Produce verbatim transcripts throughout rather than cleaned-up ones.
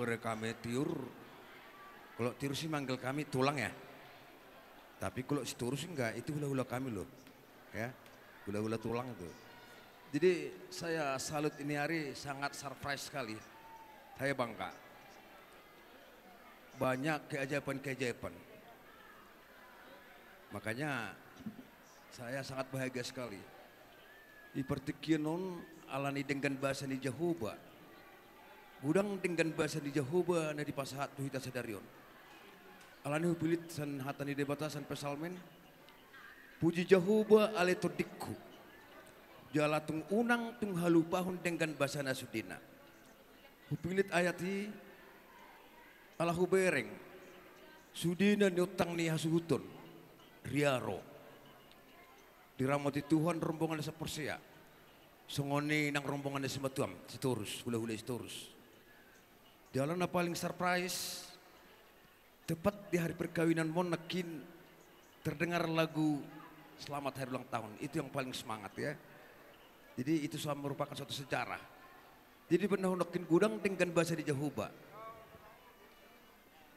Bere kami Tiur. Kalau Tiur sih manggil kami tulang ya. Tapi kalau Sitorus enggak, itu hula-hula kami loh. Ya, hula-hula tulang itu. Jadi saya salut ini hari, sangat surprise sekali. Saya bangga. Banyak keajaiban-keajaiban. Makanya saya sangat bahagia sekali. Di partingkian on, alani denggan basa ni Jahowa. Godang denggan basa ni Jahowa na dipasahat tu hita sadari on. Alani hupilit sian hata ni Debata sian Psalmen. Puji Jahowa ale tondingku. Jala tung unang tung halupahon denggan basa na sudena. Hupilit ayat i, ala hubereng sudena niontang ni hasuhuton, riaro. Diramoti Tuhan rombongan na saporsea. Songon i nang rombongan na simatuam, Sitorus, hula-hula Sitorus. Jala na paling surprise, tepat di hari perkawinanmon nangkin terdengar lagu selamat hari ulang tahun. Itu yang paling semangat ya. Jadi itu sudah merupakan suatu sejarah. Jadi benar nangkin godang denggan basa ni Jahowa.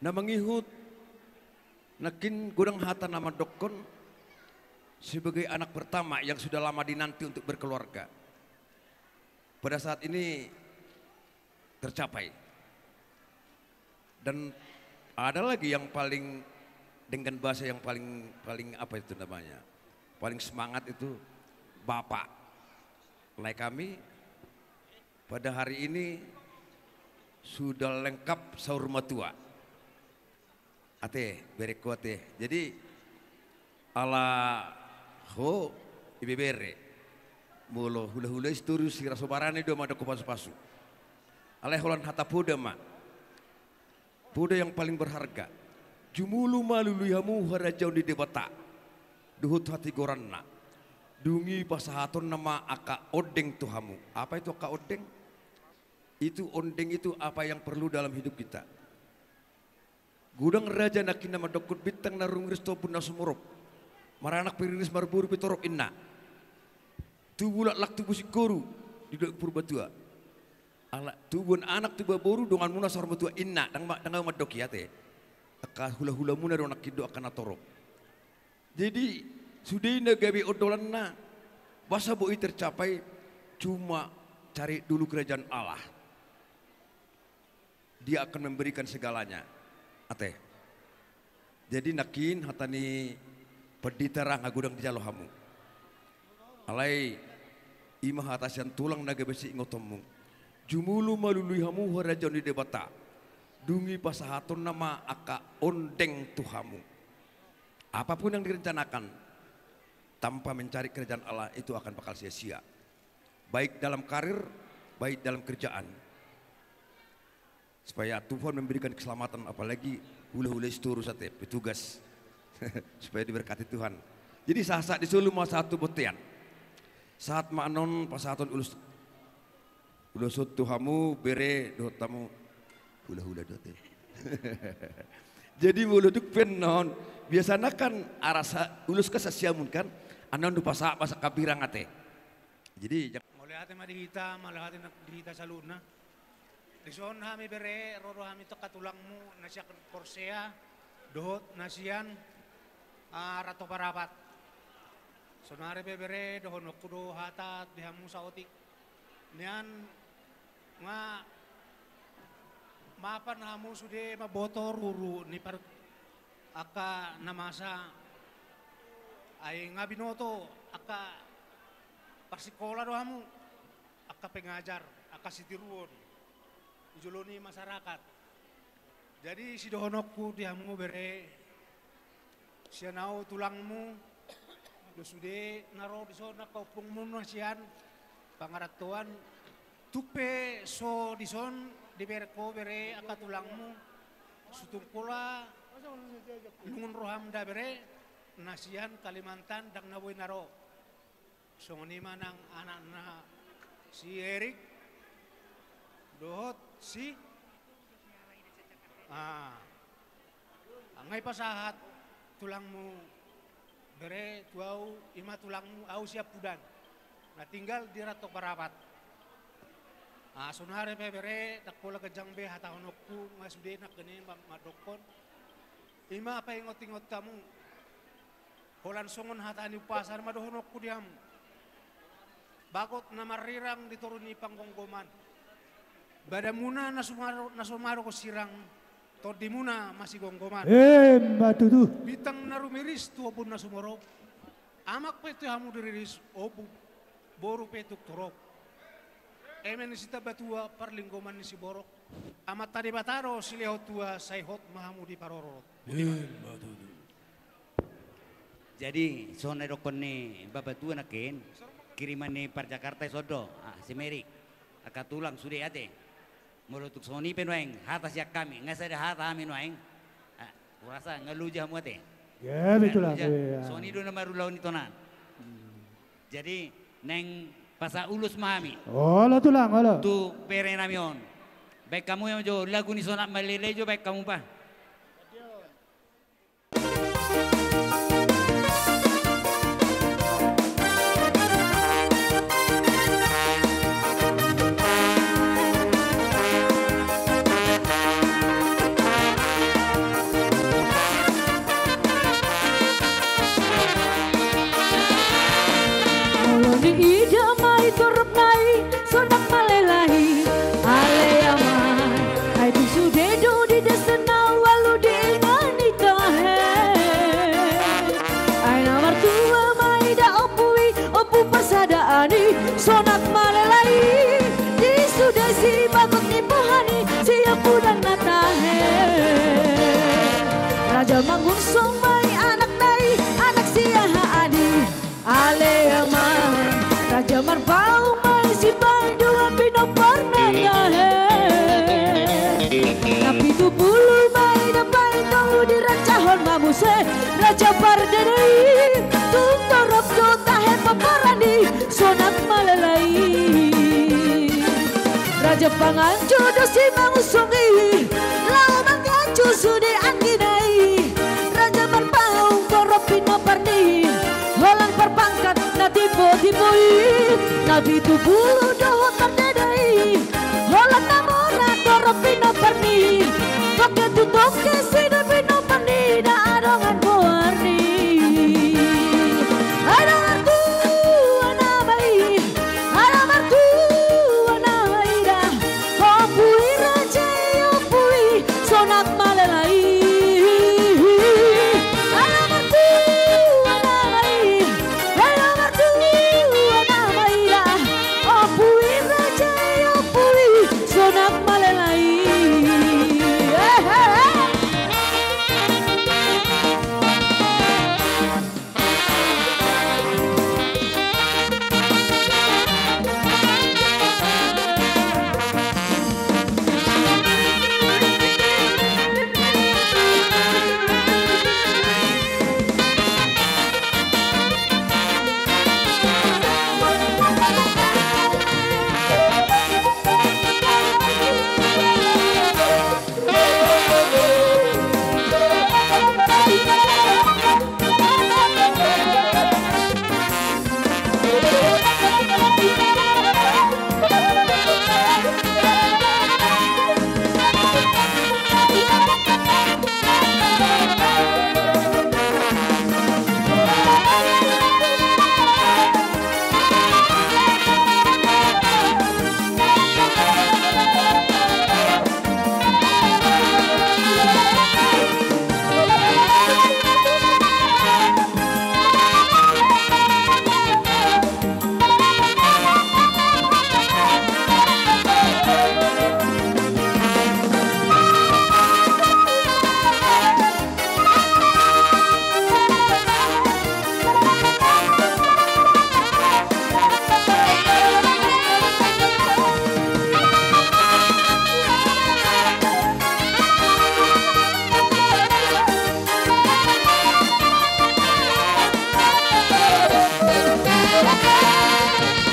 Na mangihut nangkin godang hata na mandokkon sebagai anak pertama yang sudah lama dinanti untuk berkeluarga. Pada saat ini tercapai. Dan ada lagi yang paling denggan basa yang paling, paling apa itu namanya? Paling semangat itu bapak. Alai kami pada hari ini sudah lengkap saur matua. Ate, berengku ate. Jadi ala ho ibebere. Molo hula-hula Sitorus, sira so barani do mandok pasu-pasu. Alai holan hata poda ma. Poda yang paling berharga. Jumolo ma lului hamu harajaon ni Debata dohot hatigoranna. Dung i pasahatonna ma angka ondeng tu hamu. Apa itu angka ondeng? Itu ondeng itu apa yang perlu dalam hidup kita. Godang raja nangkin na mandokkon bintang na rumiris tu ombun na sumorop. Maranak pe riris, marboru pe torop inna. Tubu laklak tubu singkoru di Dolok Purbatua. Ala tubuan anak tubuan boru donganmuna saur matua inna, ndang ma-, ndang ahu mandok i ate. Angka hula-hulamuna do nangkin do angka na torop. Jadi sude i na gabe ondolanna, boasa boi tercapai, cuma cari dulu kerajaan Allah. Dia akan memberikan segalanya. Ate. Jadi nangkin hata ni pandita ra nga godang dijalo hamu. Alai i ma hata sian tulang na gabe siingotonmu. Jumolo ma lului hamu harajaon ni Debata. Dung i pasahatonna ma angka ondeng tu hamu. Apapun yang direncanakan tanpa mencari kerajaan Allah itu akan bakal sia-sia. Baik dalam karir, baik dalam kerjaan. Supaya Tuhan memberikan keselamatan, apalagi hula-hula Sitorus ate, petugas. Supaya diberkati Tuhan. Jadi sahat-sahat di solu ma sahat tu bontean. Sahat ma annon pasahaton ulos, ulos on tu hamu bere dohot hamu hula-hula do ate. Jadi molo dung pe annon, biasana kan arasa ulos kan sian siamun kan, annon do pasahat ma sian hambirang ate. Jadi jang- Mauliate ma di hita, mauliate ma di hita saluhutna. Dison hami bere, ro do hami tu angka tulangmu na sian Porsea dohot na sian, ah, Rantau Parapat. Saonari pe bere, dohononku do hata di hamu saotik. Nian nga mapan hamu sude mamboto ruru ni par-, angka na masa, ai nga binoto angka parsikola do hamu, angka pengajar, angka sitiruon di jolo ni masyarakat. Jadi sidohononku di hamu bere, sian ahu tulangmu, do sude na ro dison angka ompungmu na sian pangarantoan, tung pe so dison dibereng ho bere angka tulangmu, so tung pola nungun roham da bere, na sian Kalimantan ndang na boi na ro. Songon i ma nang anakna si Erik dohot si, ah, nga i pasahat tulangmu bere tu ahu, i ma tulangmu, ahu siampudan na tinggal di Rantau Parapat. Ah, saonari pe bere, ndang pola ganjang be hatahononku, nga sude nangkin i ma-, mandokkon. I ma paingot-ingot hamu. Holan songon hata ni umpasa ma dohononku di hamu. Bagot na marrirang di toru ni panggomgoman. Badanmuna na sumaro-, na so margogo sirang, tondimuna masigomgoman. Emma tutu. Bintang na rumiris tu ombun na sumorop. Amak pe tu hamu diriris, ombun boru pe tung torop. Eme ni Sitambatua, parlinggoman ni siborok. Amanta Debata do silehon tua, sai hot ma hamu diparorot. Emma tutu. Jadi, songon na didokkon ni bapatua nangkin, kiriman ni par Jakarta i son do, ah, si Merik. Angka tulang sude ate. Molo tung songon i pe nuaeng, hata sian hami, nga sada hata hami nuaeng. Ah, hurasa nga loja hamu ate. Ya, betul lah. Songon i do na marulaon i tonan. Hmm. Jadi, naeng pasahat ulos ma hami. Olo tulang, olo. Tu bere nami on. Baen hamu jo lagu ni Sonat Malelai jo, baen hamu pa. Molo diida ma i torop nai, Sonat Malelai, ale amang. Ai tung sude do di desa na ualu diingot ni tahe. Ai na martua ma i da ompu i, ompu parsadaan i, Sonat Malelai. Di sude si bagot ni boha ni siompu dan na tahe. Raja Mangunsong ma i anak nai, anak siahaan i. Ale amang, Raja Marpaung ma i sipaidua pinompar na tahe. Na pitu pulu ma i na paitolu dirancahon ma muse Raja Pardede i. Tung torop do tahe pomparan i Sonat Malelai. Raja Panganju do si Mangunsong i, laho manganju sude anggina i. Raja Marpaung torop pinompar ni holan parpangkat na timbo-timbo i. Na pitu pulu dohot Pardede i, holan na mora torop pinompar ni. Tongke tu tongke sude pinompar ni na adong goar ni. Adong martua nama i, adong martua nama i da. Ompu i raja i, ompu i Sonat Malelai. Adong martua nama i, adong martua nama i da. Ompu i raja i, ompu i Sonat Malelai. Eh, eh, eh.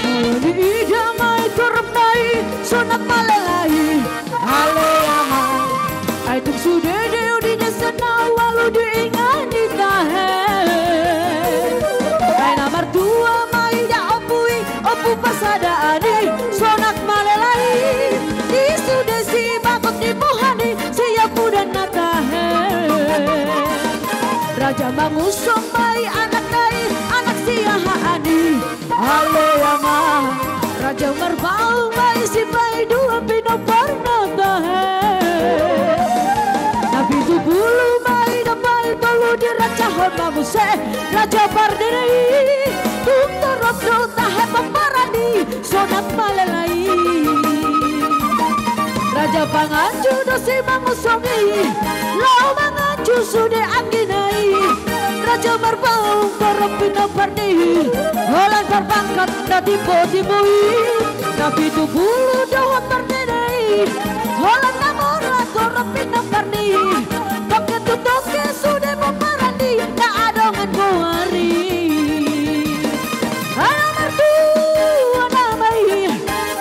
Molo diida ma i torop nai, Sonat Malelai. Ale amang, ai tung sude do di desa na ualu diingot ni tahe. Ai na martua ma i da ompu i, ompu parsadaan i, Sonat Malelai. Raja mangusung ma i anak nai, anak si aha ani. Ale ama. Raja marpaung ma i sipaidua pinomparna tahe. Na pitu pulu ma i na paitolu dirajahon ma muse raja pardede i. Tung torop do tahe pomparan i. Sonang ma lelai. Raja panganju do si mangusung i, laho manganju sude anggina i. Raja marpaung torop pinomparna i, holan parpangkat na timbo-timbo i. Na pitu pulu dohot pardede i, holan na mora torop pinomparna i. Tongke tu tongke sude pomparan i, na adong an goar i. Ai na martua nama i,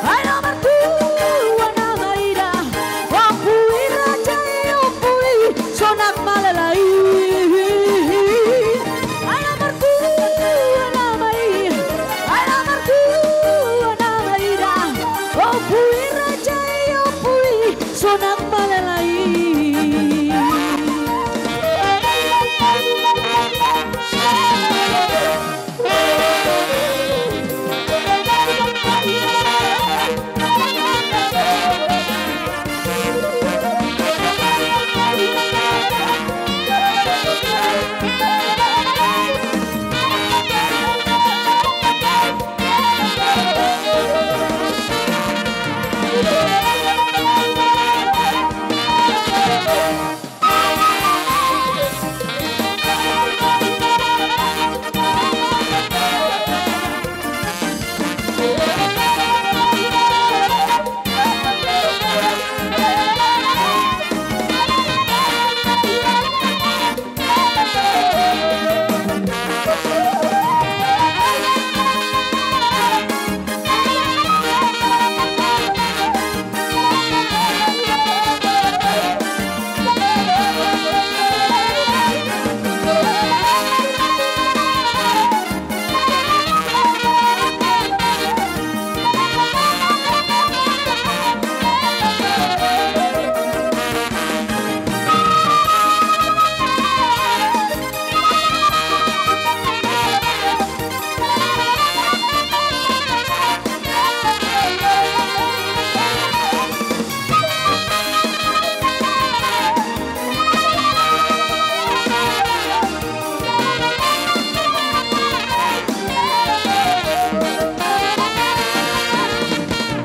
ai na martua nama i da. Ompu i raja i, ompu i, sonang ma lelai. Ai na martua nama i, ai na martua nama i da. Ompu i raja i, ompu i, sonang ma lelai.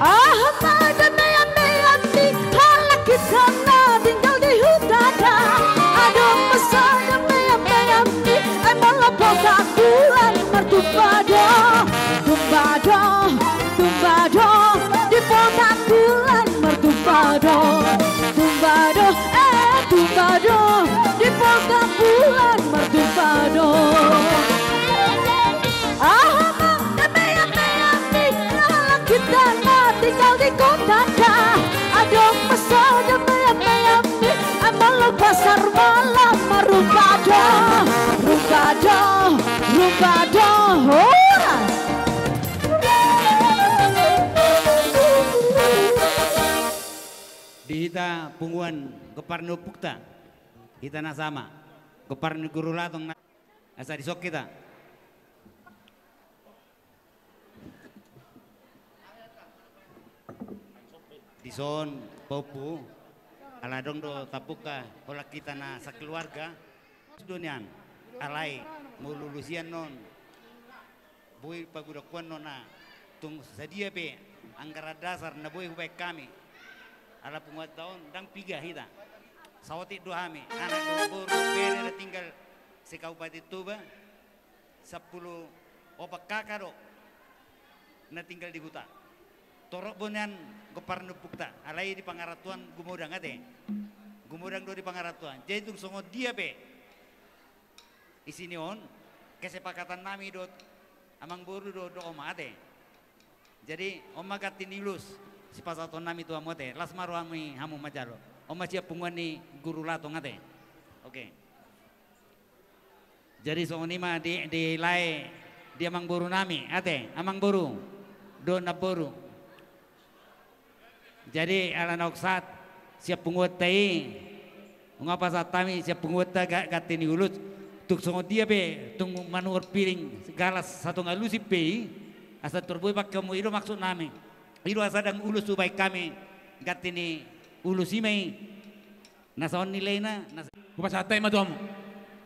Aha ma da meam-meam ni halak hita na tinggal di huta da. Adong ma sada meam-meam ni, ai molo Potak Bulan martumba do. Tumba do, tumba do, di Potak Bulan martumba do. Tumba do, eh, tumba do, di Potak Bulan martumba do. Aha ma da meam-meam ni halak hita na tinggal di kota da. Adong ma sada meam-meam ni, ai molo pasar malam marumba do. Rumba do, rumba do, horas. Di hita punguan, gompar ni ompunta, hita na sama, gompar ni Guru Latong na. Asa dison hita. Dison, pahompu, ala adong do tabuka holan hita na sakeluarga. Sudo nian, alai molo ulos i annon, boi pagodangkuon on na tung sadia pe anggaran dasar na boi hubaen hami. Ala punguanta on ndang piga hita. Saotik do hami, anak dohot boru dohot bere na tinggal se-Kabupaten Toba, sampulu opat K K do na tinggal di huta. Torop do nian gompar ni ompunta, alai di pangarantoan gumodang ate. Gumodang do di pangarantoan. Jadi tung songon dia pe isi ni on, kesepakatan nami dohot amangboru dohot, dohot oma ate. Jadi on ma ganti ni ulos sipasahaton nami tu hamu ate. Las ma roha ni hamu manjalo. On ma sian punguan ni Guru Latong ate. Oke. Jadi songon i ma di, di lae di amangboru nami ate, amangboru dohot namboru. Jadi ala naung sahat sian punguanta i, nunga pasahat hami sian punguanta ga-, ganti ni ulos. Tung songon dia pe tung manuhor piring galas satonga lusin pe i, asa tor boi pake hamu, i do maksud nami. I do asa ndang ulos hubaen hami ganti ni ulos i ma i. Na songon nilai na, na. Hupasahat hami ma tu hamu.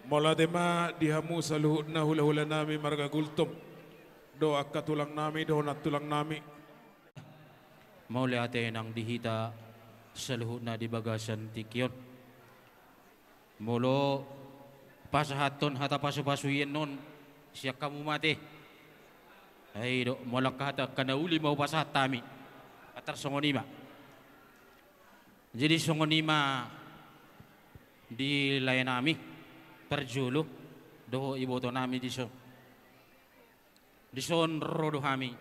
Mauliate ma di hamu saluhutna hulahula nami marga Gultom, dohot angka tulang nami dohot nantulang nami. Mauliate nang di hita saluhutna di bagasan tingki on. Molo pasahathon hata pasupasu i annon sian hamu ma ate. Ai do, molo angka hata angka na uli ma hupasahat hami. Antar songon i ma. Jadi songon i ma di lae nami parjolo dohot iboto nami dison. Dison ro do hami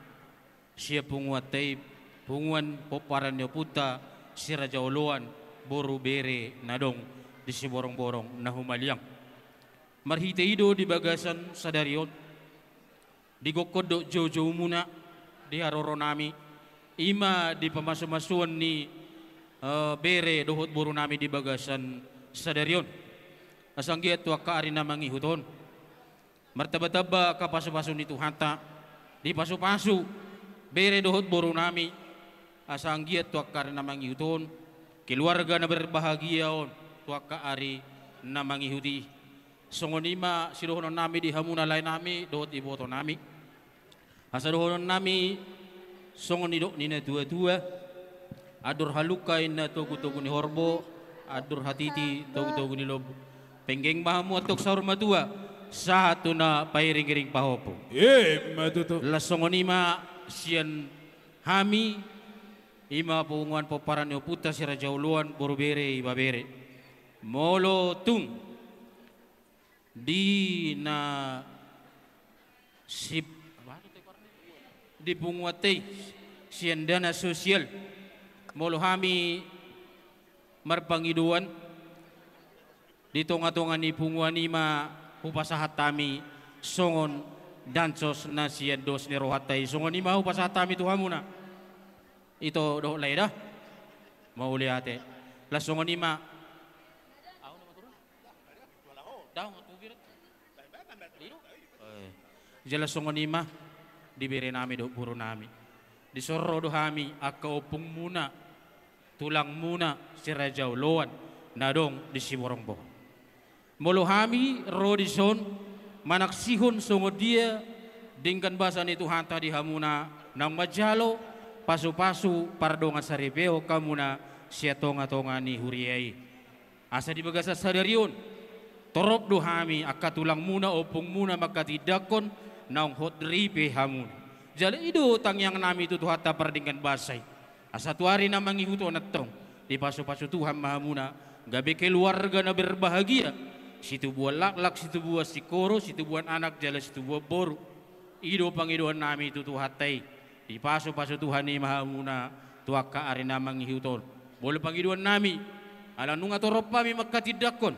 sian punguanta i, punguan pomparan ni ompunta Si Raja Oloan boru bere na adong di Siborongborong na humaliang. Marhite i do di bagasan sadari on digokhon dohot joujoumuna di haroro nami, i ma di pamasumasuon ni, eh, bere dohot boru nami di bagasan sadari on. Asa anggiat tu angka ari na mangihut on martambatamba angka pasupasu ni Tuhanta, dipasupasu bere dohot boru nami, asa anggiat tu angka ari na mangihut on keluarga na berbahagia on tu angka ari na mangihut i. Songon i ma sidohonon nami di hamuna lae nami dohot iboto nami. Asa dohonon nami songon nidok ni natuatua: Andor halumpang inna togutogu ni horbo, andor hatiti togutogu ni lombu. Penggeng ma hamu antong saur matua, sahat tu na pairingiring pahompu. Ima tutu. Laos songon i ma sian hami, i ma punguan pomparan ni ompunta Si Raja Oloan boru bere ibebere. Molo tung di na sip, di punguanta i sian dana sosial, molo hami marpangidoan di tongatonga ni punguan i ma hupasahat hami songon dansos na sian dos ni rohanta i. Songon i ma hupasahat hami tu hamuna. Ito dohot lae da. Mauliate. Laos songon i ma. Eh, jala songon i ma di bere nami dohot boru nami. Dison ro do hami angka ompungmuna, tulangmuna Si Raja Oloan na adong di Siborongborong. Molo hami ro dison manaksihon songon dia denggan basa ni Tuhanta di hamuna naung manjalo pasupasu pardongansaripeon hamuna sian tongatonga ni huria i. Asa di bagasan sadari on torop do hami angka tulangmuna, ompungmuna manghatindanghon naung hot ripe hamuna. Jala i do tangiang nami tu Tuhanta pardenggan basa i, asa tu ari na mangihut on antong dipasupasu Tuhan ma hamuna gabe keluarga na berbahagia, situbuan laklak, situbuan singkoru, situbuan anak jala situbuan boru. I do pangidoan nami tu Tuhanta i. Dipasupasu Tuhan i ma hamuna tu angka ari na mangihut on. Molo pangidoan nami, ala nunga torop hami manghatindanghon,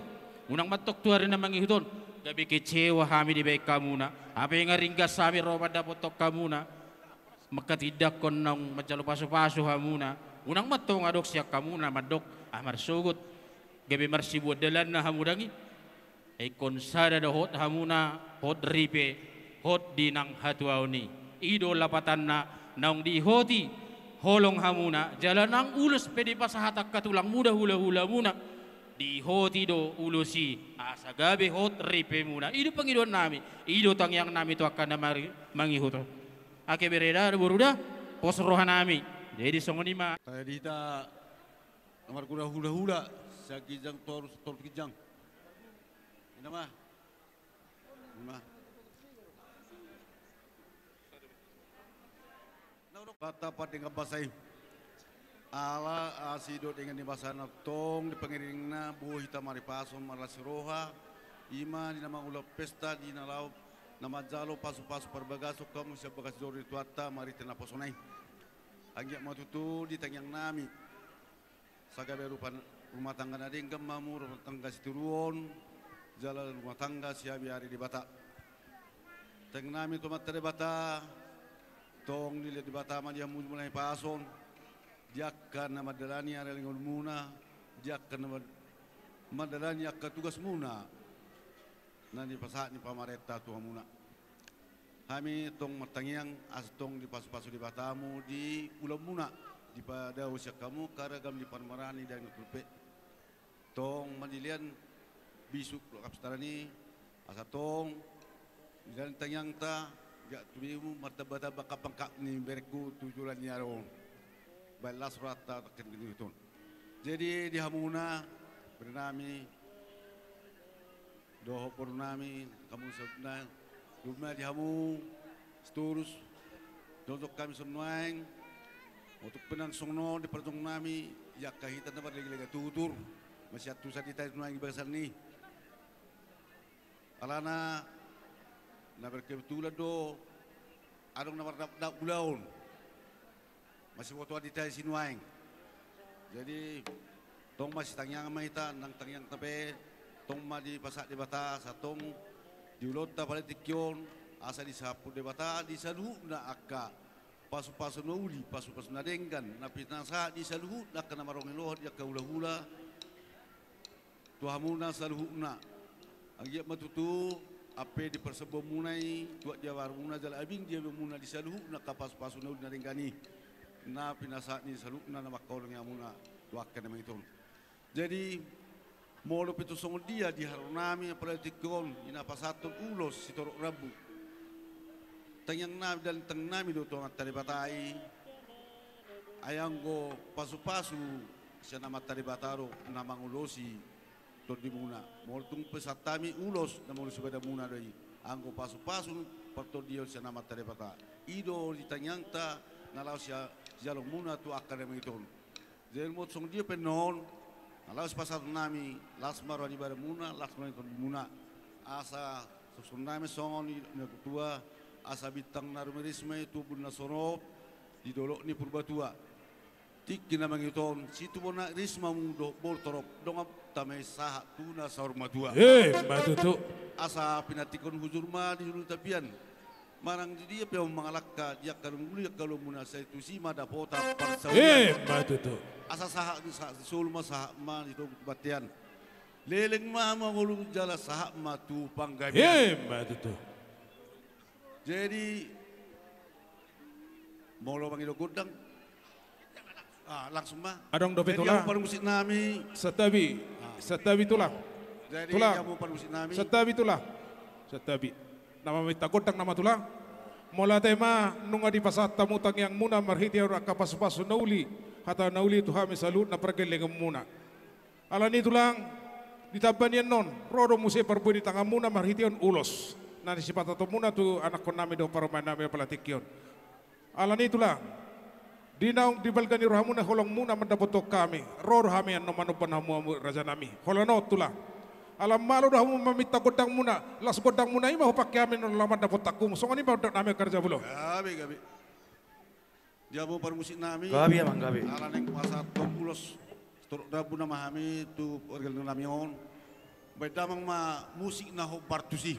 unang ma antong tu ari na mangihut on gabe kecewa hami dibaen hamuna. Hape nga ringgas hami ro mandapothon hamuna manghatindanghon naung manjalo pasupasu hamuna. Unang ma antong adong sian hamuna mandok: Ah, marsogot, gabe marsibuat dalanna hamu dang i. Ingkon sada do hot hamuna, hot ripe, hot di nang hatuaon i. I do lapatanna naung diihoti holong hamuna, jala nang ulos pe dipasahat angka tulangmuna, hulahulamuna, diihoti do ulos i asa gabe hot ripemuna. I do pangidoan nami, i do tangiang nami tu angka na mari-, mangihut on. Ake bere da, boru da, pos roha nami. Jadi songon i ma. Tadi hita na marhulahula, sian ginjang torus, torus ginjang. Inna ma. Inna ma. Pata pardenggan basa i. Ala asi do denggan ni basa na tong di pangiringna boi hita maripason marlas ni roha. I ma di na mangula pesta, di na laho na manjalo pasupasu parbagason hamu sian bagas joro ni Tuhanta marhite naposona i. Anggiat ma tutu di tangiang nami asa gabe rupa, rumah tangga na denggan ma hamu, rumah tangga sitiruon, jala rumah tangga siabiari Debata. Tangiang nami tu Amanta Debata, tong dilehon Debata ma di hamu jumlah ni pason, di angka na mandalani ari ngolumuna, di angka na mad-, mandalani angka tugasmuna. na nipasahat ni pamarenta tu hamuna. Hami tong martangiang asa tong dipasupasu Debata hamu di ulaonmuna, dipadao sian hamu angka ragam ni parmaraan di dangdut turpuk. Tong mandilean bisuk dohot kapsitaran i, asa tong di dalan tangiangta, jala tu dimu martamba-tamba angka pangkat ni berengku tu joloan ni ari on. Baen las rohanta tangkas ni tutu. Jadi di hamuna, bere nami, dohot boru nami, hamu saluhutna, dohot ma di hamu Sitorus, jongjong hami songon nuaeng, otik pe nang songon on di parjongjongan nami, i angka hita na marlega-lega tutur, masiantusan hita nuaeng di bagasan i. Alana, na berkebetulan do, adong na mardapdap ulaon. Masibotoan hita i sinuaeng. Jadi, tong masitangiangan ma hita, nang tangiangta pe, tong ma dipasahat Debata, asa tong di ulaonta pala tingki on, asa disahaphon Debata, di saluhutna angka pasupasu na uli, pasupasu na denggan, na pinasahat di saluhutna angka na marongilhon di angka hulahula, tu hamuna saluhutna. Anggiat ma tutu, ampe di parsambaonmuna i, tuat di abarmuna jala abing di abangmuna di saluhutna angka pasupasu na uli na denggan i. Na pinasahat ni saluhutna na mangkaholongi hamuna, tu angka na mangihuthon. Jadi, molo pe tung songon dia di haroro nami, apalagi tingki on, i na pasahathon ulos sitorop rambu. Tangiang nami, dalintang nami do tu Amanta Debata i, ai anggo pasupasu sian Amanta Debata do na mangulosi tondimuna. Molo tung pasahat hami ulos na mangulosi badanmuna do i. Anggo pasupasu partondion sian Amanta Debata. I do di tangiangta na laho sia-, sijalomuna tu angka na mangihuthon. Jadi molo songon dia pe annon, na laho sipasahaton nami, las ma roha ni badanmuna, las ma roha ni tondimuna. Asa suksuk nami songon i na tua, asa bintang na rumiris ma i tu ombun na sonop, di dolok ni Purbatua. Tingki na mangihuthon, situbuan na ris ma hamu dohot boru torop, dongan tama i sahat tu na saur matua. Emma tutu. Asa pinantikhon hujur ma di julu tapian. Manang di dia pe hamu mangalangka, di angka na uli angka ulaonmuna, sai tusi ma dapotan parsaulian. Emma tutu. Asa sahat, sahat solu ma, sahat ma di togu tu bontean. Leleng ma hamu mangolu jala sahat ma tu panggabean. Emma tutu. Jadi, molo mangido gondang, ah, langsung ma. Adong dope, jadi, tulang. Hamu parmusik nami. Santabi. Ah. Santabi, tulang. Jadi, tulang. Hamu parmusik nami. Santabi, tulang. Santabi. Na maminta gondang nama, tulang. Mauliate ma nunga dipasahat hamu tangiangmuna marhitehon angka pasupasu na uli, hata na uli tu hami saluhutna pargellengonmuna. Alani, tulang, di tamba ni annon, ro do muse parbue ni tanganmuna marhitehon ulos na sipatahonmuna tu anakkonnami dohot parumaennami apala tingki on. Alani, tulang, di naung di balga ni rohamuna holongmuna mandapothon hami, ro do hami annon manomba hamu, hamu rajanami. Holan on, tulang, ala malo do hamu maminta gondangmuna, las gondangmuna i ma hupangke hami annon laho mandapothon hamu. Songon i ma gondangnami, angka raja bolon. Gabe, gabe. Di hamu parmusik nami. Gabe, amang, gabe. Ala naeng pasahathon ulos sitorop rambu nama hami tu pargellengon nami on. Baen damang ma musik na hombar tusi.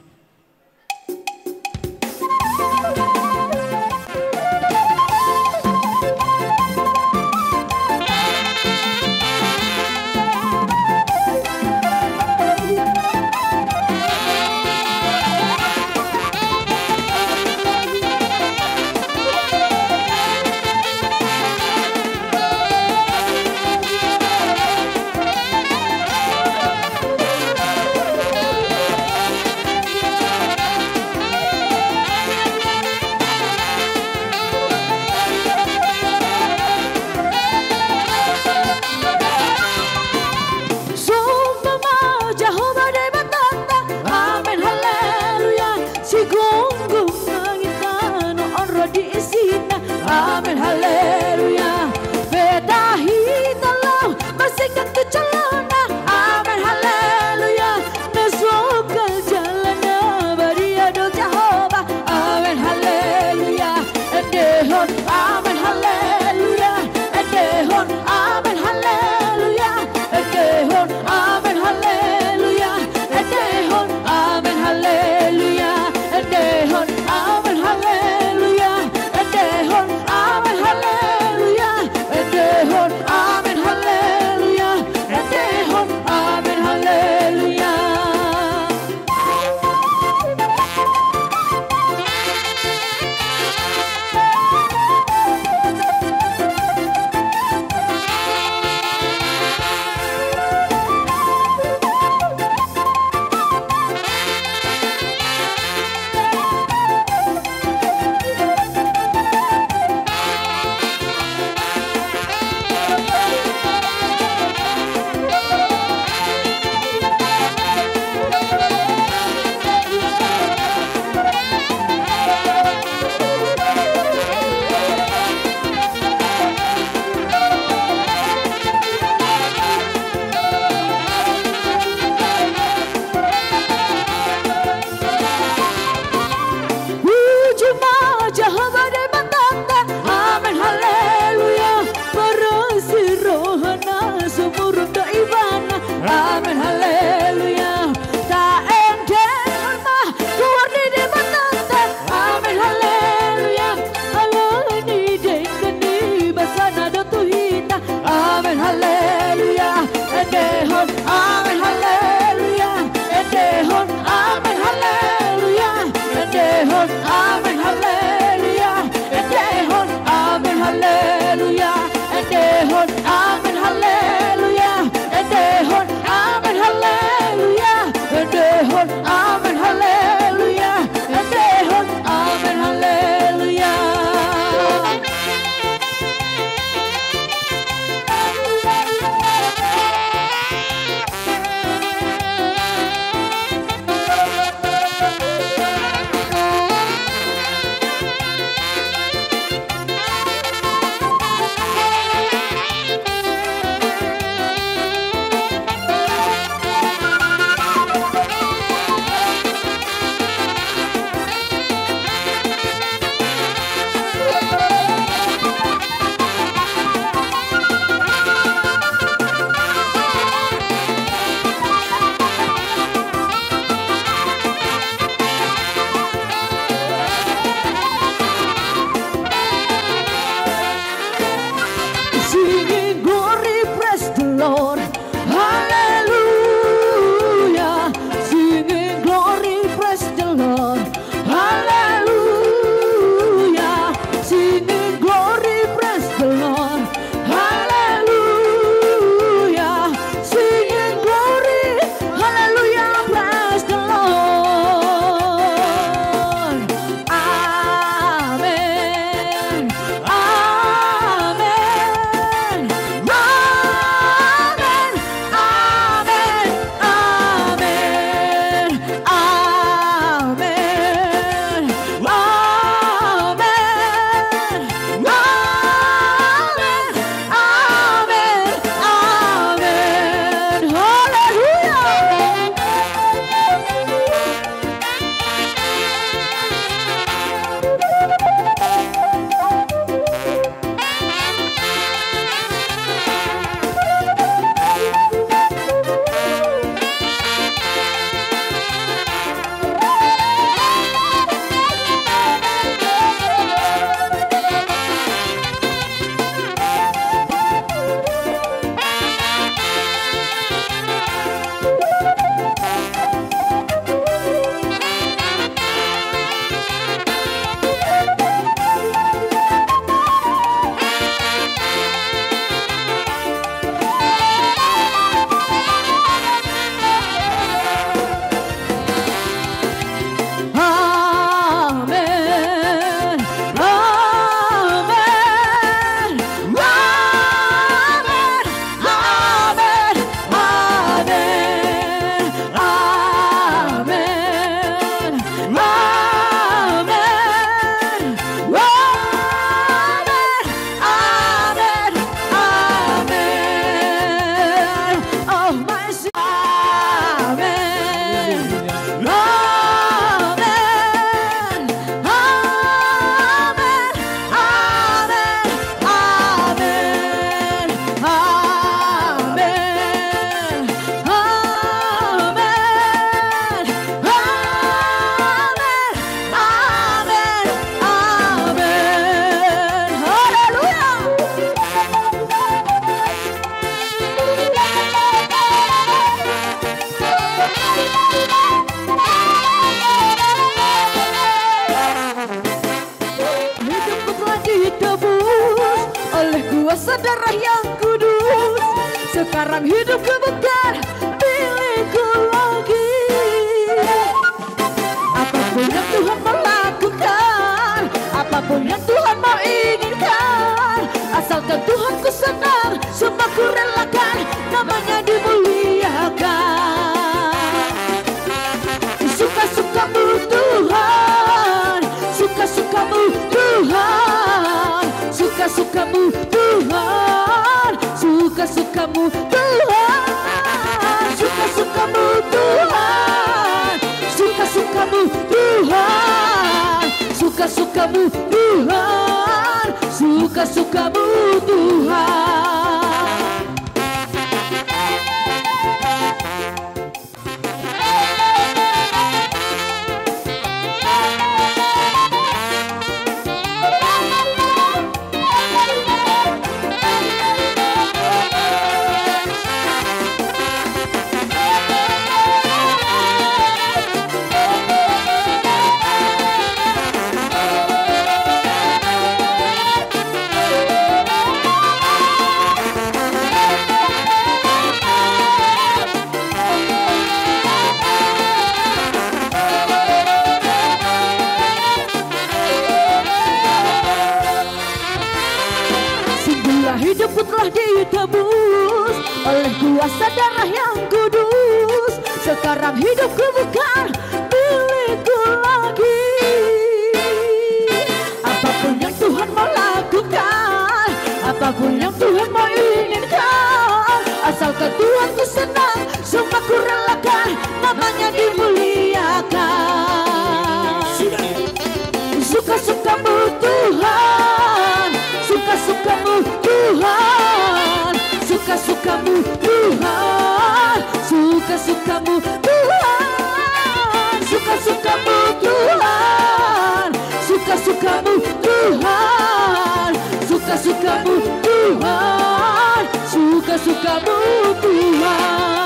Somba ma Jahowa Debatanta, amen haleluya. Sigomgom langit tano on ro di isina, amen haleluya. Beta hita laho marsingkat tu jolona, amen haleluya. Na sogal jala na badia do Jahowa, amen haleluya. Endehon amen haleluya, endehon amen haleluya, endehon amen haleluya, endehon amen haleluya, endehon amen haleluya, endehon amen haleluya, endehon amen haleluya, endehon amen haleluya. Darah yang kudus, sekarang hidupku bukan milikku lagi. Apapun yang Tuhan mau lakukan, apapun yang Tuhan mau inginkan, asalkan Tuhanku senang, semua ku relakan, namanya dimuliakan. Suka-sukamu Tuhan, suka-sukamu Tuhan, suka-sukamu Tuhan, suka-sukamu Tuhan, suka-sukamu Tuhan, suka-sukamu Tuhan, suka-sukamu Tuhan, suka-sukamu Tuhan. Sungguhlah hidupku telah ditebus oleh kuasa darah yang kudus. Sekarang hidupku bukan milikku lagi. Apapun yang Tuhan mau lakukan, apapun yang Tuhan mau inginkan, asalkan Tuhanku senang, semua ku relakan, namanya dimuliakan. Sudah. Suka-sukamu Tuhan, suka-sukamu Tuhan, suka-sukamu Tuhan, suka-sukamu Tuhan, suka-sukamu Tuhan, suka-sukamu Tuhan, suka-sukamu Tuhan, suka-sukamu Tuhan.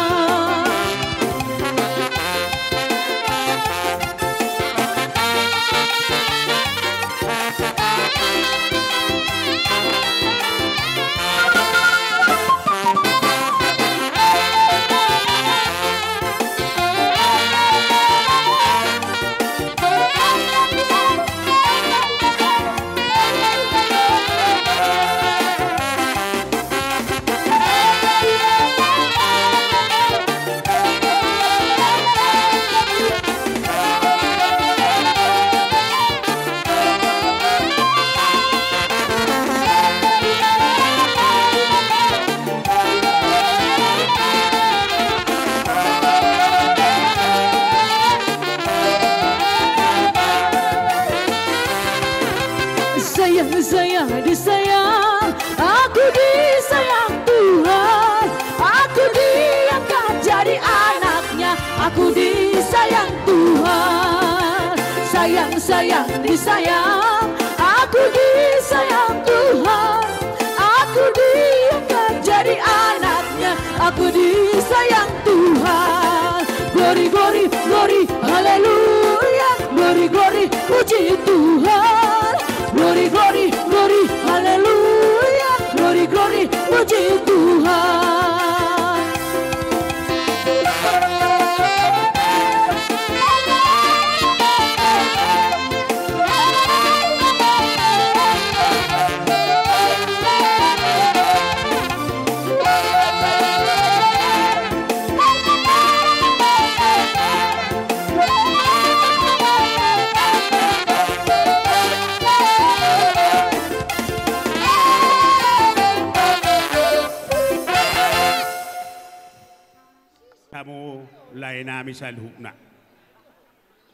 Sayang, sayang, disayang, aku disayang Tuhan, aku diangkat jadi anaknya, aku disayang Tuhan. Sayang, sayang, disayang, aku disayang Tuhan, aku diangkat jadi anaknya, aku disayang Tuhan. Glory, glory, glory, haleluya. Glory, glory, puji Tuhan. Glory, glory, glory, haleluya. Glory, glory, puji Tuhan. Hamu lae nami saluhutna.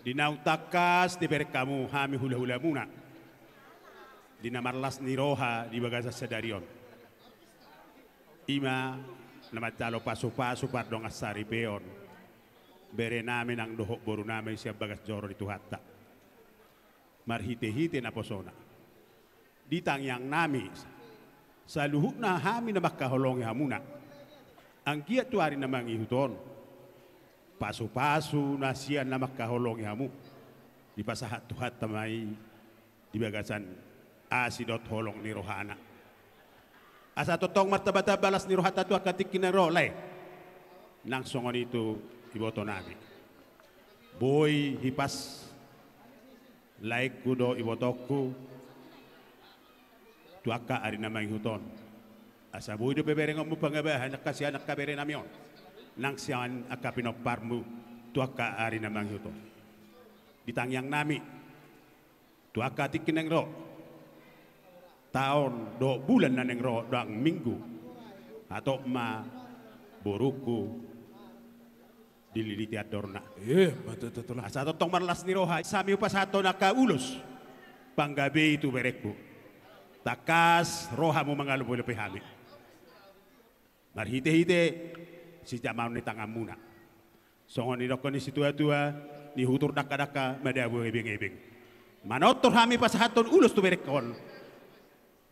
Di naung tangkas dibereng hamu hami hulahulamuna di na marlas ni roha di bagasan sadari on. I ma na manjalo pasupasu pardongan saripeon bere nami nang dohot boru nami sian bagas joro ni Tuhanta. Marhitehite naposona. Di tangiang nami, saluhutna hami na mangkaholongi hamuna. Anggiat tu ari na mangihut on, pasupasu na sian na mangkaholongi hamu dipasahat Tuhanta ma i di bagasan asi dohot holong ni rohana. Asa tongtong martambatamba las ni rohanta tu angka tingki na ro, lae. Nang songon i tu ibotonami. Boi hipas laengku dohot ibotongku tu angka ari na mangihut on. Asa boi dope berengonmu pangabahan angka sian angka berenami on, nang sian angka pinomparmu tu angka ari na mangihut on. Di tangiangnami tu angka tingki na naeng ro, taon dohot bulan na naeng ro, dohot minggu, hatop ma borungku dililiti andorna. Emma tutu, Tulang. Asa tongtong marlas ni roha hami hupasahathon angka ulos panggabean tu berengku. Tangkas ro hamu mangalopi-lopi hami marhite-hite sijamaon ni tanganmuna. Songon nidokkon ni situa-tua, nihutur dangka-dangka, madabu ebeng-ebeng. Manortor hami pasahathon ulos tu berengkon,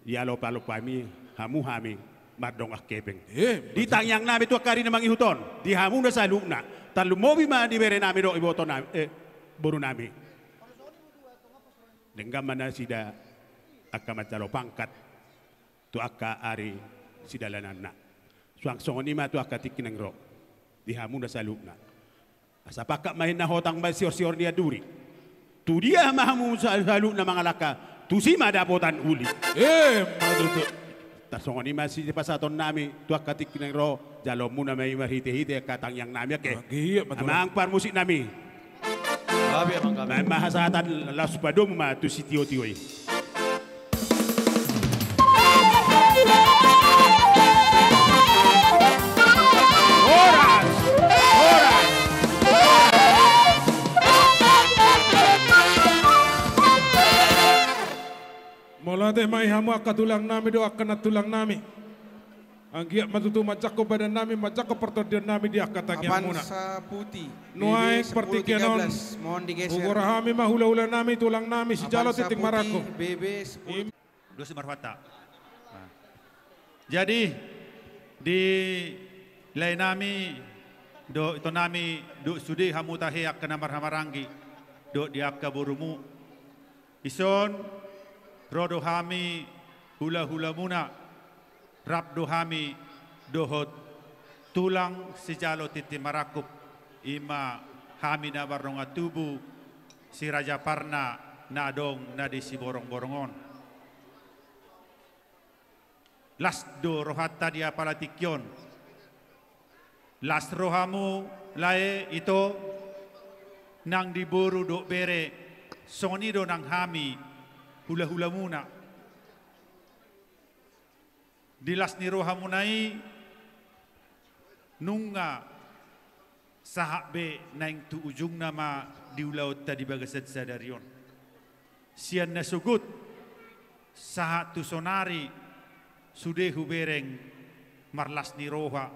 dialop-alop hami, hamu hami mardongan hepeng. Emma tutu. Di tangiangnami tu angka ari na mangihut on, di hamuna saluhutna, tarlumobi ma di berenami dohot ibotonami, eh, borunami. Denggan ma nasida angka manjalo pangkat tu angka ari sidalananna. Suang songon i ma tu angka tingki na naeng ro, di hamuna saluhutna. Asa pangkat ma inna, hotang ma sior-sior ni anduri. Tudia ma hamu sa-, saluhutna mangalangka, tusi ma dapotan uli. Emma tutu. Tarsongon i ma sipasahatonnami tu angka tingki na naeng ro, jaloonmuna ma i marhite-hite angka tangiangnami, angke. Anggiat ma, Tulang. Amang parmusiknami. Gabe, Amang, gabe. Baen ma hasahatan laos padomu ma tu sitio-tio i. Horas! Horas! Mauliate ma i hamu angka tulangnami dohot angka nantulangnami. Anggiat ma tutu manjangkon badannami, manjangkon partondionnami di angka tangiangmuna. Avanza Putih, nuaeng B B sepuluh tiga belas, partingkian on, mohon digeser. Hugora hami ma hula-hulanami, tulangnami, sijalo Avanza tintin Putih, marangkup. B B sepuluh. Im- Dos Marfata. Nah. Jadi, di laenami dohot itonami, dohot sude hamu tahe angka na marhahamaranggi dohot di angka borumu. Dison, ro do hami hula-hulamuna, rap do hami dohot tulang sijalo tintin marangkup, i ma hami na mardongan tubu, si Raja Parna na adong na di Siborongborong on. Las do rohanta di apala tingki on. Las rohamu, lae, ito, nang di boru dohot bere, songon i do nang hami hula-hulamuna. Di las ni rohamuna i, nunga sahat be naeng tu ujungna ma di ulaonta di bagasan sadari on. Sian nasogot sahat tu sonari, sude hubereng marlas ni roha,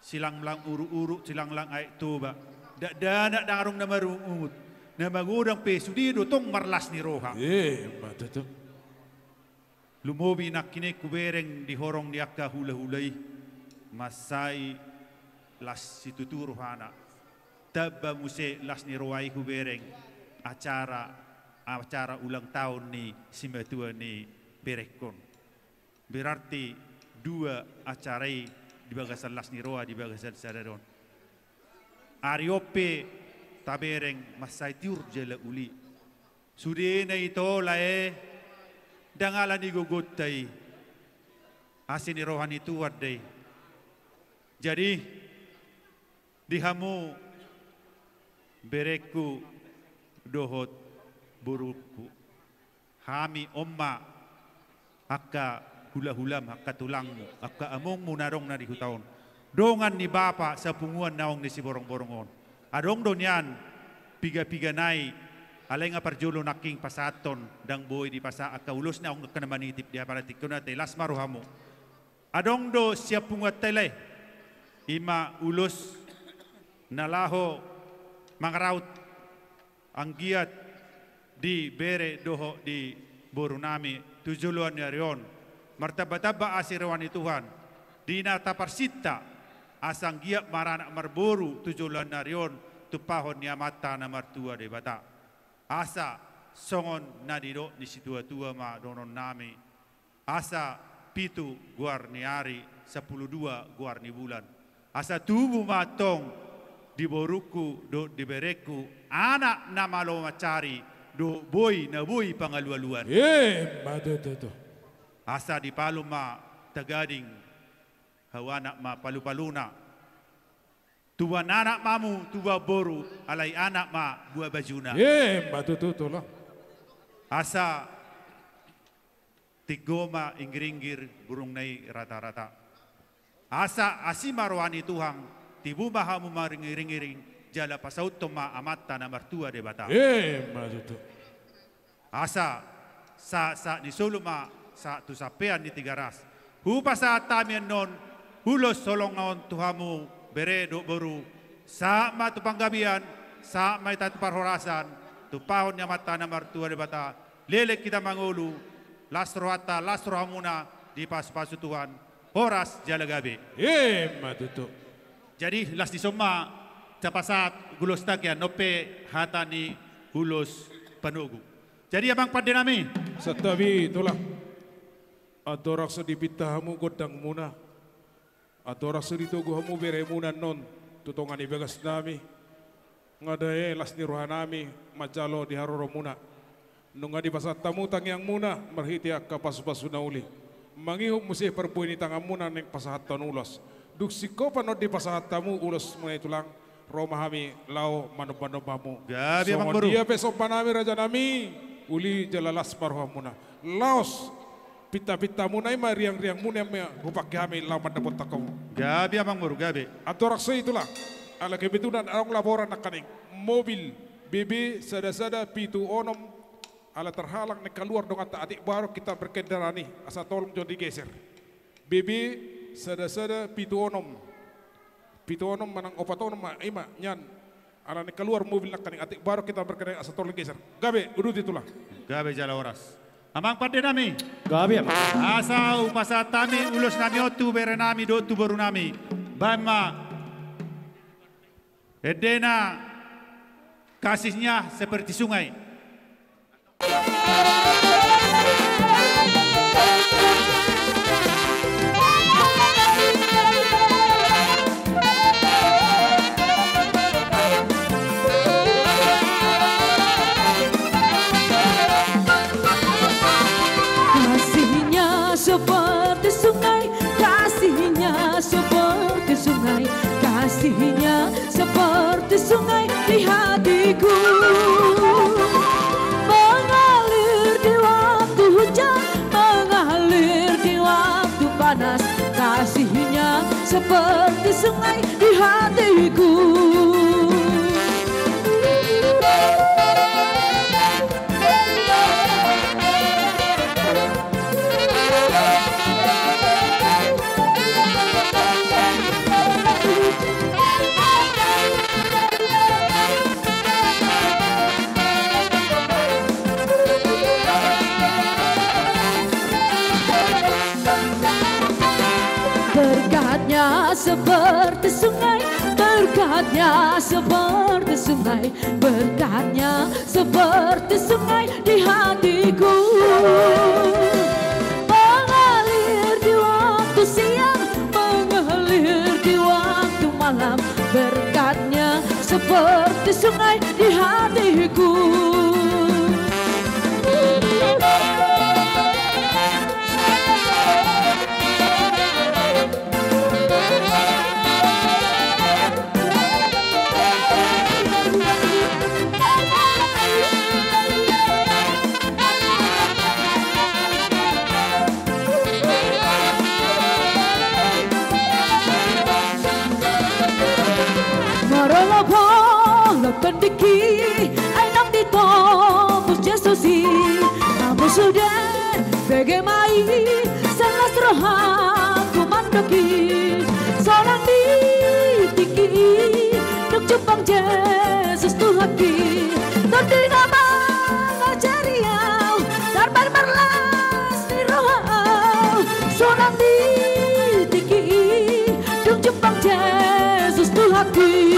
silanglang uruk-uruk, silanglang Aek Toba. Dakdanak ndang adong na marungut, na magodang pe sude do tong marlas ni roha. Emma tutu. Lumobi nangkin hubereng di horong ni angka hula-hula i, mansai las situtu rohana. Tamba muse las ni roha i hubereng acara, acara ulang tahun ni simatua ni berengkon. Berarti dua acara i di bagasan las ni roha di bagasan sadari on. Ari on pe tabereng mansai tiur jala uli. Sudena, ito, lae, ndang ala ni gogonta i, asi ni roha ni Tuhan do i. Jadi, di hamu berengku dohot borungku, hami on ma angka hula-hulam, angka tulangmu, angka amongmu na adong na di huta on. Dongan ni bapa sapunguan naung di Siborongborong on. Adong do nian piga-piga nai, alai nga parjolo nangkin pasahathon, ndang boi dipasahat angka ulos naung angka na manitip di apala tingki on, ate, las ma rohamu. Adong do sian punguanta i, lae, i ma ulos na laho mangaraut anggiat di bere dohot di borunami tu joloan ni ari on. Martamba-tamba asi roha ni Tuhan di na taparsinta, asa anggiat maranak marboru tu joloan ni ari on, tumpahon ni Amanta na martua Debata. Asa songon na nidok ni situa-tua ma dohononnami, asa Pitu goar ni ari, sampulu dua goar ni bulan. Asa tubu ma antong di borungku dohot di berengku anak na malo mansari dohot boi na boi pangalualuan. Emma tutu. Asa dipalua ma tagading, hau anak ma palupaluna. Tubuan anak ma hamu, tubuan boru, alai anak ma buabajuna. Emma tutu, Tulang. Asa tinggo ma inggir-inggir, burungna i rata-rata. Asa asi ma roha ni Tuhan, tibu ma hamu maringiring-iring, jala pasauthon ma Amanta na martua Debata. Emma tutu. Asa sahat-sahat ni solu ma sahat tu sampean ni Tigaras. Hupasahat hami annon ulos holong on tu hamu bere dohot boru. Sahat ma tu panggabean, sahat ma hita tu parhorasan, tumpahon ni Amanta na martua Debata. Leleng hita mangolu, las rohanta, las rohamuna, dipasupasu Tuhan. Horas jala gabe. Emma tutu. Jadi las dison ma, tapasahat ulos ta, annon pe hata ni ulos panogu. Jadi amang pande nami. Santabi, Tulang. Andorang so dipinta hamu gondangmuna, andorang so ditogu hamu beremuna annon tu tonga ni bagas nami, nga dae las ni roha nami manjalo di haroromuna. Nunga dipasahat hamu tangiangmuna marhite angka pasupasu na uli. Mangihut muse parbue ni tanganmuna naeng pasahathon ulos. Dung singkop annon dipasahat hamu ulosmuna i, Tulang, ro ma hami laho manombanomba hamu. Gabe, amang boru. Songon dia pe somba nami, raja nami, uli jala las ma rohamuna. Laos pintapintamuna i ma, riangriangmuna i ma hupangke hami laho mandapothon hamu. Gabe, amang boru, gabe. Andorang so i, Tulang, ala kebetulan adong laporan nangkaning mobil B B sada sada pitu onom, ala terhalang naeng kaluar donganta, atik baru kita berkendara i, asa tolong jo digeser. B B sada sada pitu onom. Pitu onom manang opat onom ma, i ma nian. Ala naeng kaluar mobil nangkaning, atik baru kita berkendara, asa tolong geser. Gabe, uduti, Tulang. Gabe jala horas. Amang pande nami. Gabe, amang. Asa hupasahat hami ulos nami on tu bere nami dohot tu boru nami. Baen ma. Endena, Kasihnya Seperti Sungai. Kasihnya seperti sungai, kasihnya seperti sungai, kasihnya seperti sungai di hatiku. Mengalir di waktu hujan, mengalir di waktu panas, kasihnya seperti sungai di hatiku. Berkatnya seperti sungai, berkatnya seperti sungai, berkatnya seperti sungai di hatiku. Mengalir di waktu siang, mengalir di waktu malam, berkatnya seperti sungai di hatiku. Marolopolop tingki, ai naung ditobus Jesus i. Hamu sude bege ma i, sai las rohangku mandok i. Sonang di tingki i, dung jumpang Jesus Tuhanki. Tondi na mangajari au, tarbar marlas ni roha au. Sonang di tingki i, dung jumpang Jesus Tuhanki.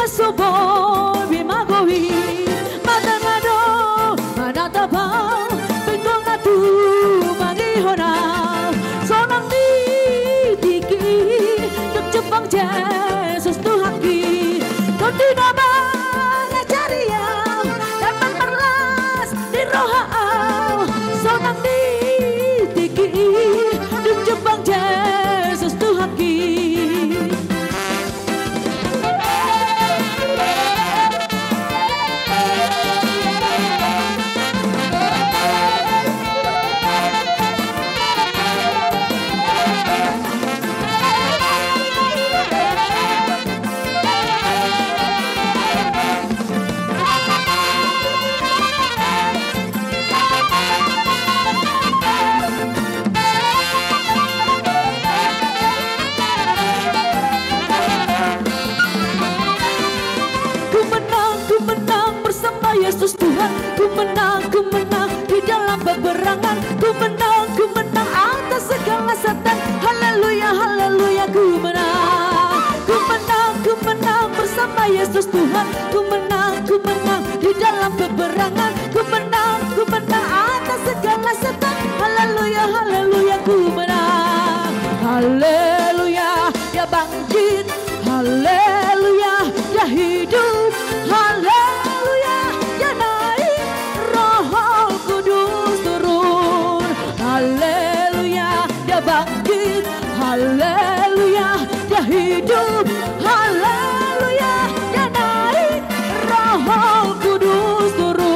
So boi be mago i, mata na do manatap au, pinggol na tuman i hona. Sonang di tingki i, dung jumpang Jesus Tuhanki. Tondi na mangajari au, damang marlas di roha au. Sonang di tingki i, dung jumpang Jesus Tuhanki. Ku menang, ku menang bersama Yesus Tuhan. Ku menang, ku menang di dalam peperangan. Ku menang, ku menang atas segala setan. Haleluya, haleluya, ku menang. Ku menang, ku menang bersama Yesus Tuhan. Ku menang, ku menang di dalam peperangan. Ku menang, ku menang atas segala setan. Haleluya, haleluya, ku menang. Haleluya, dia bangkit. Haleluya, dia hidup. Haleluya, dia naik. Roh Kudus turun. Haleluya, dia bangkit. Haleluya, dia hidup. Haleluya, dia naik. Roh Kudus turun.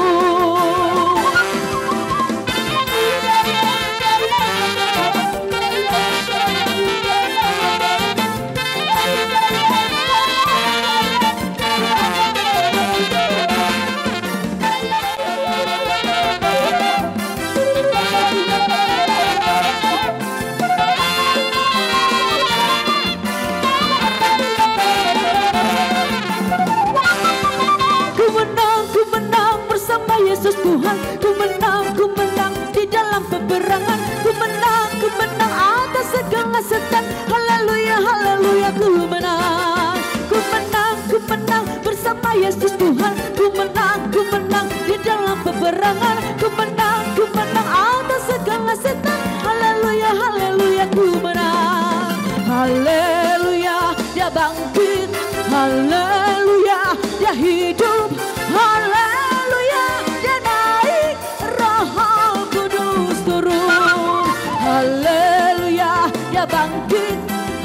Ku menang, ku menang bersama Yesus Tuhan. Ku menang, ku menang di dalam peperangan. Ku menang, ku menang atas segala setan. Haleluya, haleluya, ku menang. Ku menang, ku menang bersama Yesus Tuhan. Ku menang, ku menang di dalam peperangan. Ku menang, ku menang atas segala setan. Haleluya, haleluya, ku menang. Haleluya, dia bangkit. Haleluya, dia hidup. Haleluya, dia naik. Roh Kudus turun. Haleluya, dia bangkit.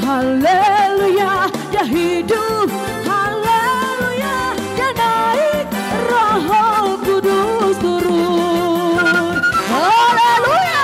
Haleluya, dia hidup. Haleluya, dia naik. Roh Kudus turun. Haleluya.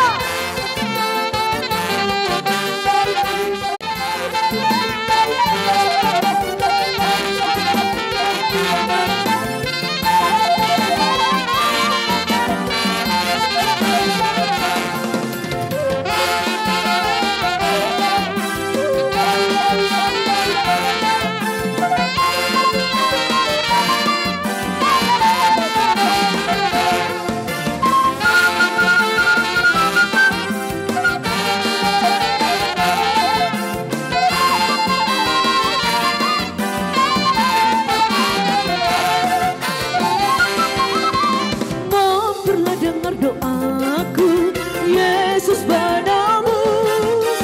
Mampirlah dengar doaku, Yesus penebus.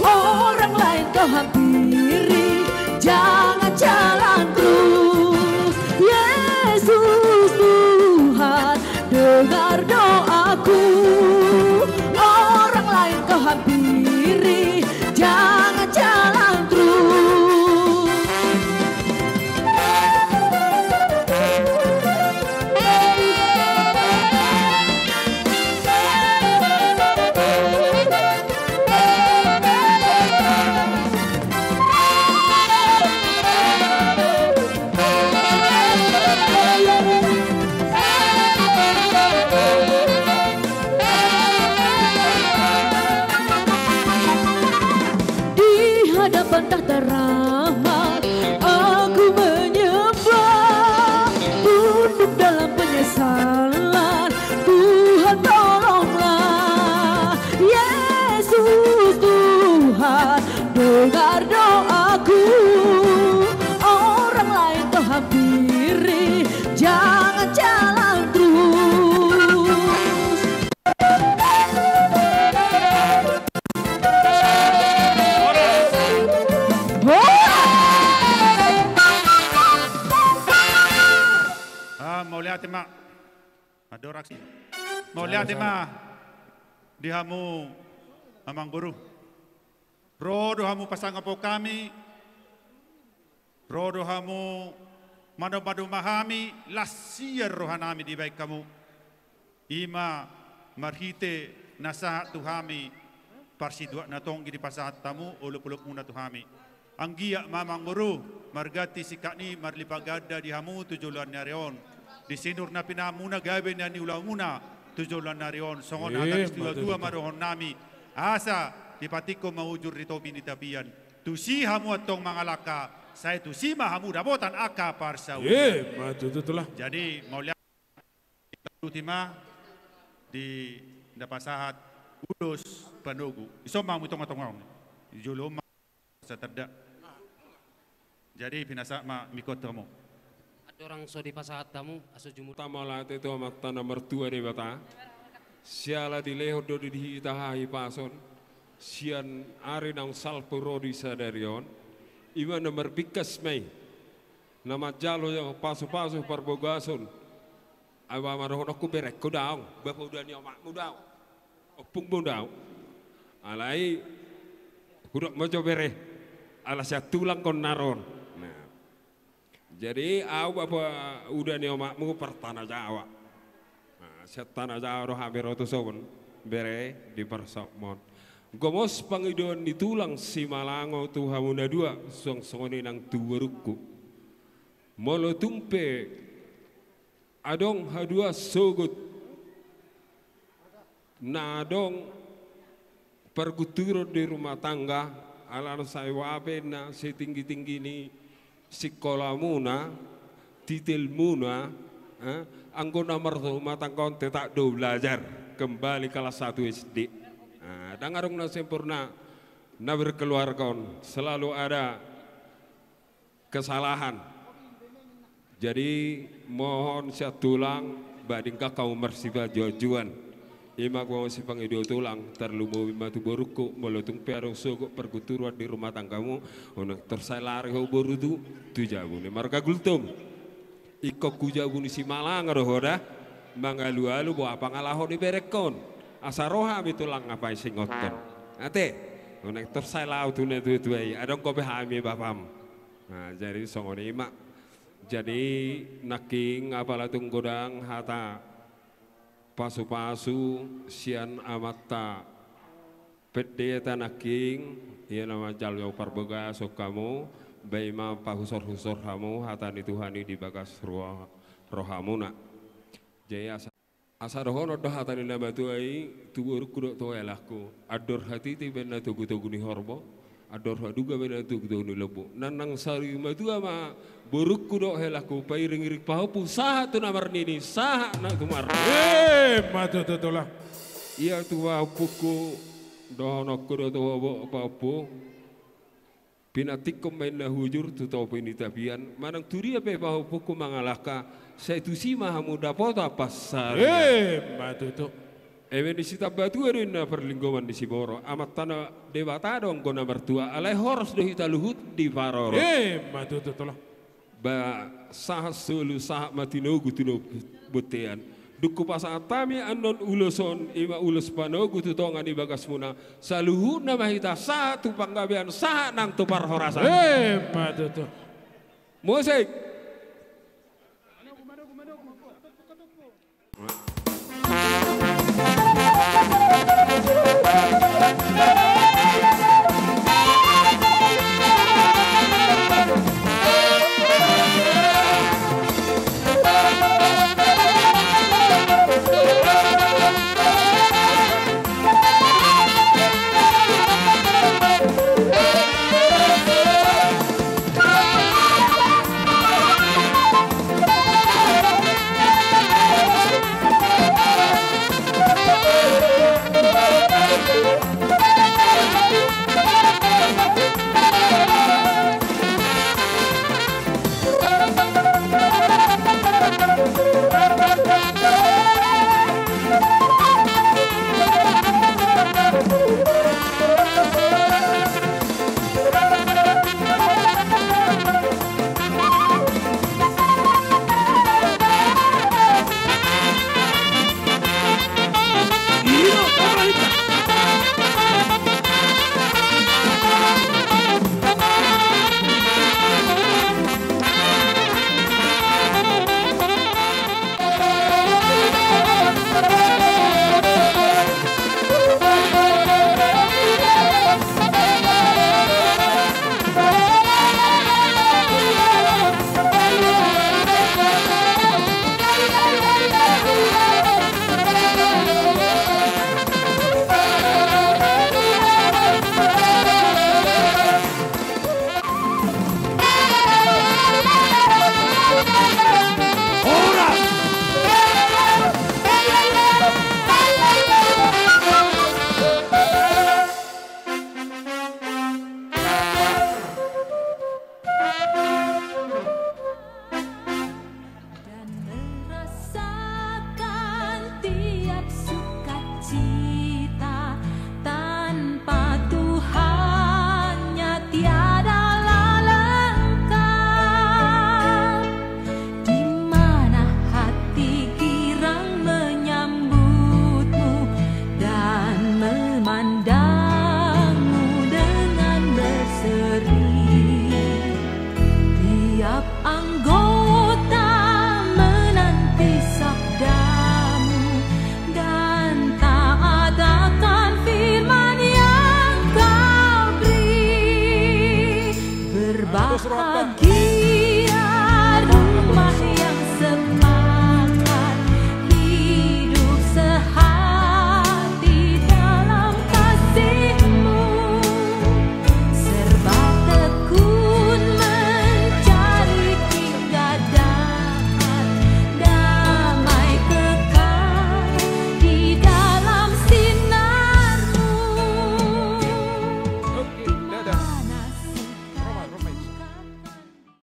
Orang lain kau hampiri, jangan jalan terus. Yesus Tuhan, dengar doaku. Orang lain kau hampiri, jangan jalan terus. Mauliate ma di hamu amang boru. Ro do hamu pasangaphon hami, ro do hamu manomba-nomba hami, las sian rohanami dibahen hamu. I ma marhite na sahat tu hami parsituak na tonggi dipasahat hamu olop-olopmuna tu hami. Anggiat ma amang boru, marganti singkat ni marlipat ganda di hamu tu joloan ni ari on. Di sinur na pinahanmuna gabe na niulamuna tu joloan ni ari on. Songon hata ni situa-tua ma dohononnami. Asa dipatingkon ma hujur di topi ni tapian. Tusi hamu antong mangalangka, sai tusi ma hamu dapotan angka parsaulian. Emma tutu, tulang. Jadi mauliate. Tuti ma di na pasahat ulos panogu. Ison ma hamu di tonga-tonga on. Di jolo ma satanda. Jadi pinasahat ma mikrofon tu hamu. Andorang so dipasahat hamu, asa jumur. Tama mauliate tu Amanta na martua Debata. Siala dilehon do di hita hahipason sian ari naung salpu ro di sadari on. I ma na marbingkas ma i na manjalo pasu-pasu parbagason. Ai ba ma dohononku, berengku do ahu, bapa uda ni omakmu do ahu, ompungmu do ahu. Alai hudok ma jo bere, ala sian tulang do on na ro on. Nah. Jadi ahu bapa uda ni omakmu partanajawa. Nah, sian Tanajawa do hami ro tu son, bere, di parsautmon. Gomos pangidoan ni tulang Simalango tu hamu na dua, suang songon i nang tu borungku. Molo tung pe adong haduan sogot na adong pargunturon di rumah tangga, alana sai boha pe na setinggi-tinggi ni sikolamuna, titelmuna, eh, anggo na marrumah tangga on tetap do belajar, kembali kelas satu S D. Nah, ndang adong na sempurna na berkeluarga on, selalu ada kesalahan. Jadi mohon sian tulang, ba denggan hamu marsipanjuan-juan. I ma gomos sipangido tulang, tarlumobi ma tu borungku, molo tung pe adong sogot pargunturon di rumah tanggamu, unang tor sai lari ho boru tu, tu jabu ni marga Gultom. Ingkon tu jabu ni Simalango do ho da, mangalu-alu boha pangalaho ni berengkon. Asa ro hami tulang na pasingothon. Ate, unang tor sai laho tu natua-tua i, adong dope hami bapam. Nah, jadi songon i ma. Jadi nangkin apala tung godang hata pasu-pasu sian amanta pendeta nangkin, ia na manjalo parbagason hamu, ba i ma pahusor-husor hamu hata ni Tuhan i di bagas roha, rohamuna. Jadi asa Asa dohonon do hata ni na matua i, tu borungku dohot tu helangku, andor hatiti baen na togu-togu ni horbo, andor haduga baen na togu-togu ni lombu. Nang, nang sari matua ma borungku dohot helangku, pairing-iring pahompu, sahat tu na marnini, sahat na tumar. Emma tutu, tulang. Ia tu pahompungku, dohononku do tu ho, pahompu. Pinantikkon ma inna hujur tu topi ni tapian, manang tu dia pe pahompungku mangalangka, sai tusi ma hamu dapotan pansarian. Emma tutu. Eme ni sitambatua do inna parlinggoman ni siborok, amanta na Debata do anggo na martua, alai horas do hita luhut diparorot. Emma tutu, tulang. Ba sahat solu, sahat ma tinogu, tinogu bontean. Dung hupasahat hami annon ulos on, i ma ulos panogu tu tonga ni bagasmuna, saluhutna ma hita sahat tu panggabean, sahat nang tu parhorasan. Emma tutu. Musik.